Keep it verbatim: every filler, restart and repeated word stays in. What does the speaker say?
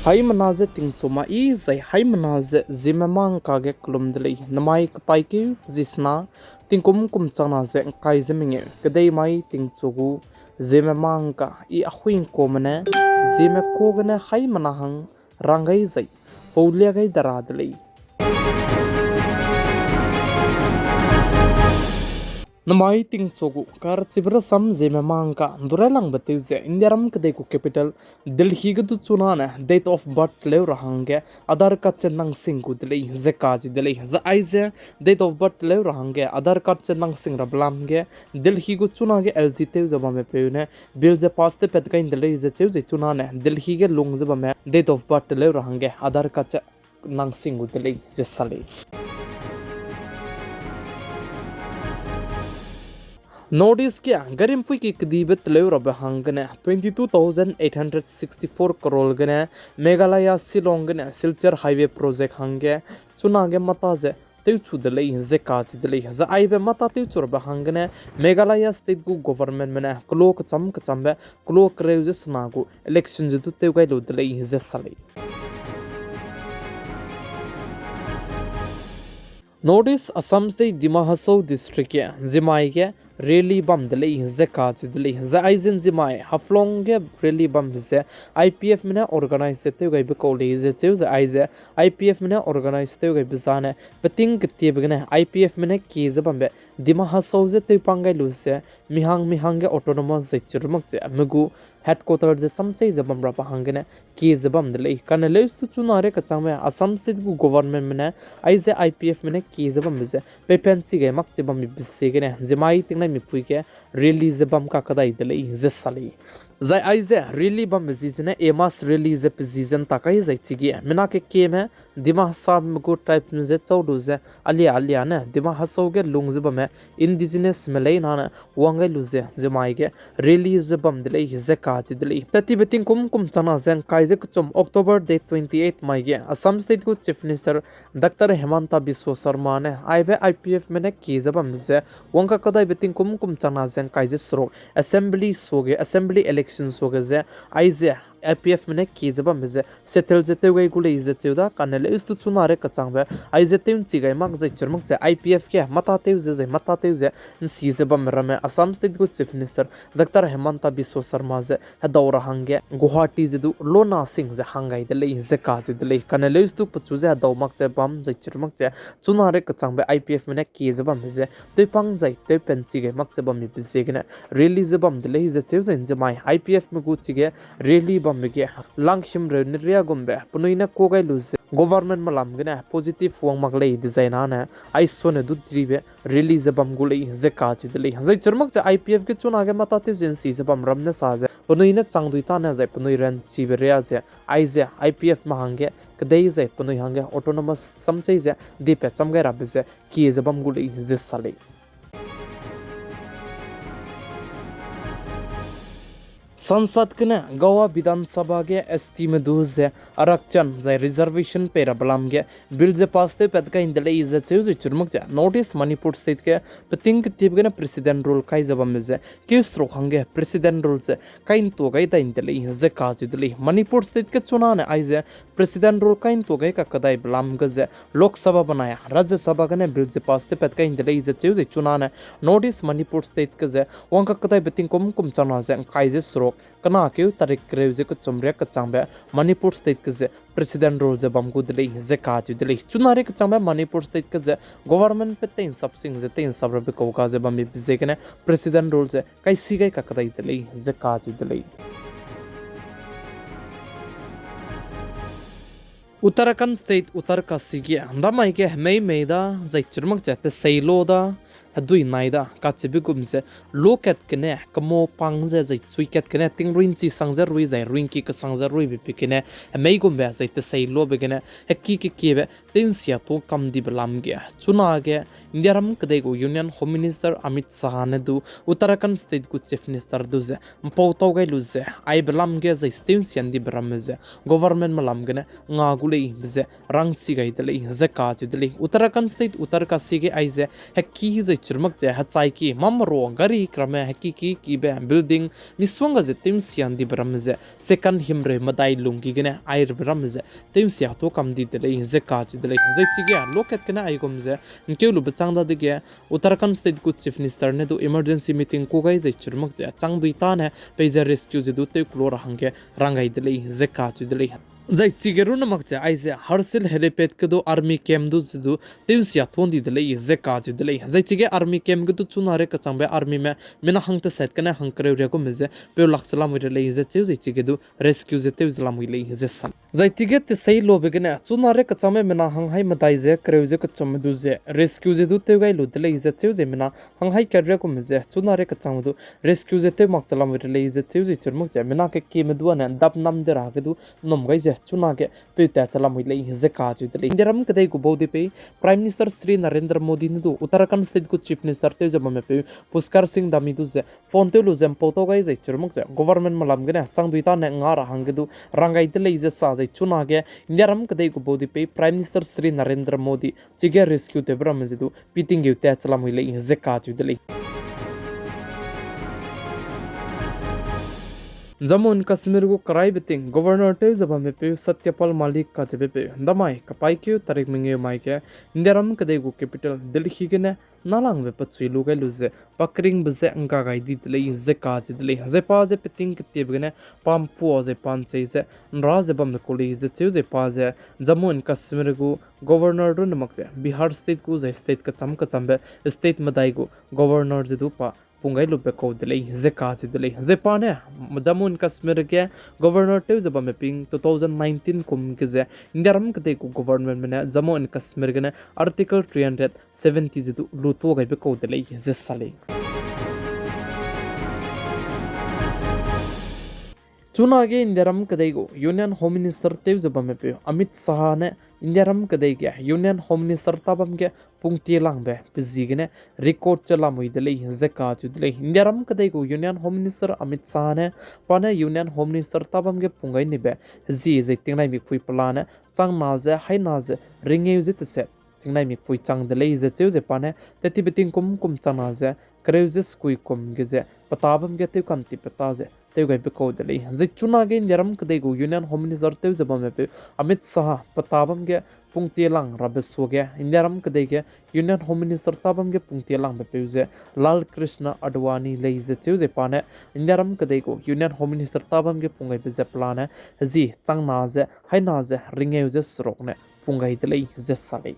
Haimena ze tingchu ma i zai haimena ze Zeme mangka ge kelum de lei. Namai kepaîkeu zisena tingkum kum changna ze ngkai ze mengeu, kedei mai tingchu gu Zeme mangka i Ahuingkuame ne Zeme ka gene haimena hang rang gai zai paulia gai de ra de lei. Namai tingchu gu karchibe rasam Zeme mangka ndu railangbe tew ze Indiaram kedei gu capital Delhi ge du chunane date of birth teleu ra hangge Aadhaar card che nangsing gu de lei ze kacheu de lei. Zai aize date of birth teleu ra hangge Aadhaar card che nangsing rabe lam ge Delhi gu chunage L G tew ze bamme peu ne bill ze pass tew pat gai de lei ze cheu zai chunane Delhi ge lung ze bamme date of birth teleu ra hangge Aadhaar card che nangsing gu de lei ze sa lei. North East ge garimpui ki kedibe teleu rabe hanggene twenty two thousand eight hundred sixty four crore gene Meghalaya Shillong gene Silchar Highway Project hangge chunage mata ze tewchu de lei ze kacheu de lei. Zai aibe mata tewchu rabe hanggene Meghalaya State gu governmentme ne kelo kecham kechambe kelo kereu ze sena gu election ze du tew gai lu de lei ze sa lei. North East Assam State Dima Hasao District ge nzimai ge rally bam de lei ze kacheu de lei. Zai aize nzimai Haflong ge rally bambe ze I P Fme ne organize ze tew gaibe kau lei ze cheu zai aize I P Fme ne organize tew gaibe zane peting ketiebe gene I P Fme ne kie ze bambe Dima Hasao ze tewpang gai lu ze mihang mihang ge autonomous zai chirumak ze me gu headquarter ze chamchei ze bam rabe hanggene kie ze bam de lei. Kane leus tu chuna re kechangbe Assam State gu governmentme ne aize I P Fme ne kie ze bambe ze peipen chi gai mak che bambe ziegene nzimai tingnai mipui ge rally ze bam kakedai de lei ze sa lei. Zai aize rally bambe zi zene a mass rally ze pe zi ze nta kai zai chige mina kekieme Dima Hasao gu tribesme ze chau lu ze alia alia ne Dima Hasao ge lung ze bamme indigenous me lei nane wang gai lu ze nzimai ge rally ze bam de lei ze kacheu de lei. Petibe tingkum kum changna ze ngkai ze kechum October date twenty eight mai ge Assam State gu Chief Minister Doctor Himanta Biswa Sarma ne aibe I P Fme ne kie ze bambe ze wang kakedaibe tingkum kum changna ze ngkai ze seruk assembly suage assembly election suage ze aize I P Fme ne kie ze bambe ze settle ze tew gai gu lei ze cheu da kane leus tu chuna re kechangbe aize tew nchi gai mak zai chirumak ze I P F ge mata tew ze zai mata tew ze nsi ze bamme ramme Assam State gu Chief Minister Doctor Himanta Biswa Sarma ze hedau ra hangge Guwahati ze du lona sing ze hang gai de lei ze kacheu de lei. Kane leus tu pechu ze hedau mak ze bam zai chirumak ze chuna re kechangbe I P Fme ne kie ze bambe ze tewpang zai tewpen chi gai mak ze bambe ziegene rally ze bam de lei ze cheu zai nzimai I P Fme gu chige rally bambe ge lang himreu ne ria gumbe penui ne ka gai lu ze governmentme lam gene positive wang mak lei dezai nane aisone du dribe rally ze bam gu lei ze kacheu de lei. Zai chirumak ze I P F ge chunage mata tew ze nsi ze bam ram ne sa ze penui ne changdui tane zai penui ranchibe ria ze aize I P Fme hangge kedei zai penui hangge autonomous samchei ze dipat cham gai rabe ze kie ze bam gu lei ze sa lei. Sansad gene Goa Bidhan Sabha ge S Tme du ze Arachyan zai reservation pei rabe lam ge bill ze pass tew pat gai de lei ze cheu zai chirumak ze North East Manipur State ge peting ketiebe gene President rule kai ze bambe ze keu seruk hangge President rule ze kai ntua gai dai de lei ze kacheu de lei. Manipur State ge chunane aize President rule kai ntua gai kakedaibe lam ge ze Lok Sabha benai Rajya Sabha gene bill ze pass tew pat gai de lei ze cheu zai chunane North East Manipur State ge ze wang kakedaibe tingkum kum changna ze ngkai ze seruk kena keu tarik kereu ze kechum riak kechangbe Manipur State ge ze President rule ze bam gu de lei ze kacheu de lei. Chuna re kechangbe Manipur State ge ze government pe teinsap sing ze teinsap rabe kau ga ze bambe ziegene President rule ze kai si gai kakedai de lei ze kacheu de lei. Uttarakhand State Uttarkashi ge ndamai ge hemei mei da zai chirumak ze tesei lo da hedui nai da kachibe gum ze lo kat gene kemo pang ze zai chui kat gene tingrui nchi sang ze rui zai rui nki kesang ze ruibe pe gene hemei gumbe zai tesei lobe gene heki kekiebe tew nsia tu kam dibe lam ge chunage Indiaram kedei gu Union Home Minister Amit Shah ne du Uttarakhand State gu Chief Minister du ze ’mpau tau gai lu ze, aibe lam ge zai tew ’nsian dibe ramme ze governmentme lam gene nga gu leibe ze rangchi gai de lei ze kacheu de lei. Uttarakhand State Uttarkashi ge aize heki zai chirmak ze hechaiki mamero gari kramme hekiki kibe building misongga ze tew ’nsian dibe ramme ze second himreu medai lungki gene aibe ramme ze tew ’nsia tuâ kam di de lei ze kacheu de lei. Zai chige lokat gene aigum ze ’ngkeu lube châng dadege Uttarakhand State gu Chief Minister ne du emergency meeting ku gai zai chirmak ze chang dui tâne peize rescue ze du tew kelo ra hangge rang gai de lei ze kacheu de lei. Zai chige runne mak ze aize Harsil helipad ge du army camp du ze du tew ’nsia tuâ di de lei ze kacheu de lei. Zai chige army camp ge du chuna rei kechangbe armyme mina hang tesat gene hang kereu riagume ze peu lak ze lamui re lei ze cheu zai chige du rescue ze tew ze lamui lei ze sa. Zai chige tesei lobe gene chuna rei kechangbe mina hang hai medai ze kereu ze kechumme du ze rescue ze du tew gai lu de lei ze cheu ze mina hang hai keriagume ze chuna rei kechangbe du rescue ze tew mak ze lamui re lei ze cheu zai chirmak ze mina kekieme du ane dap nam de ra ge du ’nnum gai ze chunage peu tat ze lamui lei ze kacheu de lei. Indiaram kedei gu baudipeu Prime Minister Shri Narendra Modi ne du Uttarakhand State gu Chief Minister tew ze bamme peu Pushkar Singh Dhami du ze phone tew lu ze ’mpau tau gai zai chirmak ze governmentme lam gene chang dui tâne nga ra hangge du rang gai de lei ze sa zai chunage Indiaram kedei gu baudipeu Prime Minister Shri Narendra Modi chige rescue tewbe ramme ze du piting geu tat ze lamui lei ze kacheu de lei. Jammu and Kashmir gu keraibe ting Governor tew ze bamme peu Satyapal Malik kacheube peu ’ndamai kapaîkeu tarik mengeu mai ge Indiaram kedei gu capital Delhi gene nâlangbe pechui lu gai lu ze pa keringbe je ’ngga gai di de lei ze kacheu de lei. Zai pa ze peting ketiebe gene pa ’mpua zai pa ’nchei ze ’nra ze bamme ku lei ze cheu zai pa ze Jammu and Kashmir gu Governor runne mak ze Bihar State gu zai state kecham kechambe state medai gu Governor ze du pa pung gai lube kau de lei ze kacheu de lei. Zai pa ne Jammu and Kashmir ge Governor tew ze bamme ping two thousand nineteen kum ge ze Indiaram kedei gu governmentme ne Jammu and Kashmir gene Article three hundred seventy ze du lutua gaibe kau de lei ze sa lei. Chunage Indiaram kedei gu Union Home Minister tew ze bamme peu Amit Shah ne Indiaram kedei ge Union Home Minister tabam ge pungtielangbe pe ziegene record ze lamui de lei ze kacheu de lei. Indiaram kedei gu Union Home Minister Amit Shah ne pa ne Union Home Minister tabam ge pung gai nibe zi zai tingnai mikpui pelane changna ze haina ze ringeu ze teset tingnai mikpui chang de lei ze cheu zai pa ne tettibe tingkum kum changna ze kereu ze sekui kum ge ze pe tabam ge tewka'ntipbe ta ze tew gaibe kau de lei. Zai chunage Indiaram kedei gu Union Home Minister tew ze bamme peu Amit Shah pe tabam ge pungtielang rabe suage Indiaram kedei ge Union Home Minister tabam ge pungtielangbe peu ze Lal Krishna Advani lei ze cheu zai pa ne Indiaram kedei gu Union Home Minister tabam ge pung gaibe ze pelane zi changna ze haina ze ringeu ze seruk ne pung gai de lei ze sa lei.